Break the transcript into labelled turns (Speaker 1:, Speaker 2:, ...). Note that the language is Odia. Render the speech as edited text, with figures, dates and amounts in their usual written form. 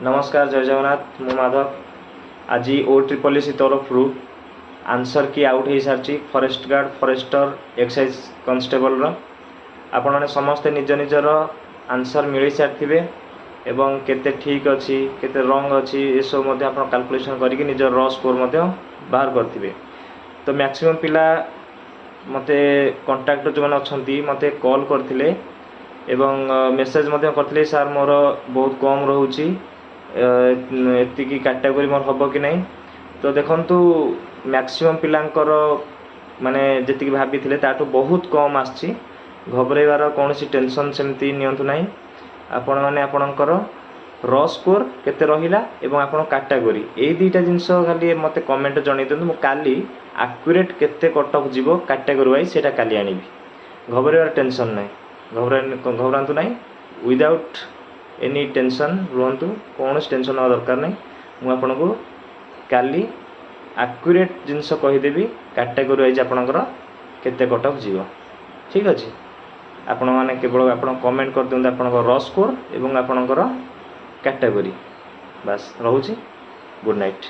Speaker 1: ନମସ୍କାର, ଜୟ ଜଗନ୍ନାଥ। ମୁଁ ମାଧବ। ଆଜି ଓ ଟ୍ରିପଲ୍ ଏସ୍ ସି ତରଫରୁ ଆନ୍ସର୍ କି ଆଉଟ୍ ହେଇସାରିଛି ଫରେଷ୍ଟ ଗାର୍ଡ଼, ଫରେଷ୍ଟର, ଏକ୍ସାଇଜ୍ କନଷ୍ଟେବଲର। ଆପଣମାନେ ସମସ୍ତେ ନିଜ ନିଜର ଆନ୍ସର୍ ମିଳିସାରିଥିବେ ଏବଂ କେତେ ଠିକ୍ ଅଛି, କେତେ ରଙ୍ଗ ଅଛି, ଏସବୁ ମଧ୍ୟ ଆପଣ କାଲକୁଲେସନ୍ କରିକି ନିଜ ର ସ୍କୋର୍ ମଧ୍ୟ ବାହାର କରିଥିବେ। ତ ମ୍ୟାକ୍ସିମମ୍ ପିଲା ମୋତେ କଣ୍ଟାକ୍ଟ ଯେଉଁମାନେ ଅଛନ୍ତି, ମୋତେ କଲ୍ କରିଥିଲେ ଏବଂ ମେସେଜ୍ ମଧ୍ୟ କରିଥିଲେ, "ସାର୍, ମୋର ବହୁତ କମ୍ ରହୁଛି, ଏତିକି କାଟାଗୋରୀ ମୋର ହେବ କି ନାହିଁ?" ତ ଦେଖନ୍ତୁ, ମ୍ୟାକ୍ସିମମ୍ ପିଲାଙ୍କର ମାନେ ଯେତିକି ଭାବିଥିଲେ, ତାଠୁ ବହୁତ କମ୍ ଆସିଛି। ଘବରେଇବାର କୌଣସି ଟେନସନ୍ ସେମିତି ନିଅନ୍ତୁ ନାହିଁ। ଆପଣମାନେ ଆପଣଙ୍କର ର ସ୍କୋର୍ କେତେ ରହିଲା ଏବଂ ଆପଣଙ୍କ କାଟାଗୋରୀ, ଏଇ ଦୁଇଟା ଜିନିଷ ଖାଲି ମୋତେ କମେଣ୍ଟ ଜଣାଇ ଦିଅନ୍ତୁ। ମୁଁ କାଲି ଆକ୍ୟୁରେଟ୍ କେତେ କଟ୍ ଅଫ୍ ଯିବ କାଟାଗୋରୀ ୱାଇଜ୍, ସେଇଟା କାଲି ଆଣିବି। ଘବରେଇବାର ଟେନସନ୍ ନାହିଁ। ଘବରାନ୍ତୁ ନାହିଁ, ୱିଦାଉଟ୍ ଏନି ଟେନସନ୍ ରୁହନ୍ତୁ। କୌଣସି ଟେନସନ୍ ନେବା ଦରକାର ନାହିଁ। ମୁଁ ଆପଣଙ୍କୁ କାଲି ଆକ୍ୟୁରେଟ୍ ଜିନିଷ କହିଦେବି, କାଟାଗୋରୀ ୱାଇଜ୍ ଆପଣଙ୍କର କେତେ କଟ୍ ଅଫ୍ ଯିବ। ଠିକ୍ ଅଛି? ଆପଣମାନେ କେବଳ ଆପଣ କମେଣ୍ଟ କରିଦିଅନ୍ତୁ ଆପଣଙ୍କ ର ସ୍କୋର୍ ଏବଂ ଆପଣଙ୍କର କାଟାଗୋରୀ, ବାସ୍। ରହୁଛି, ଗୁଡ଼୍ ନାଇଟ୍।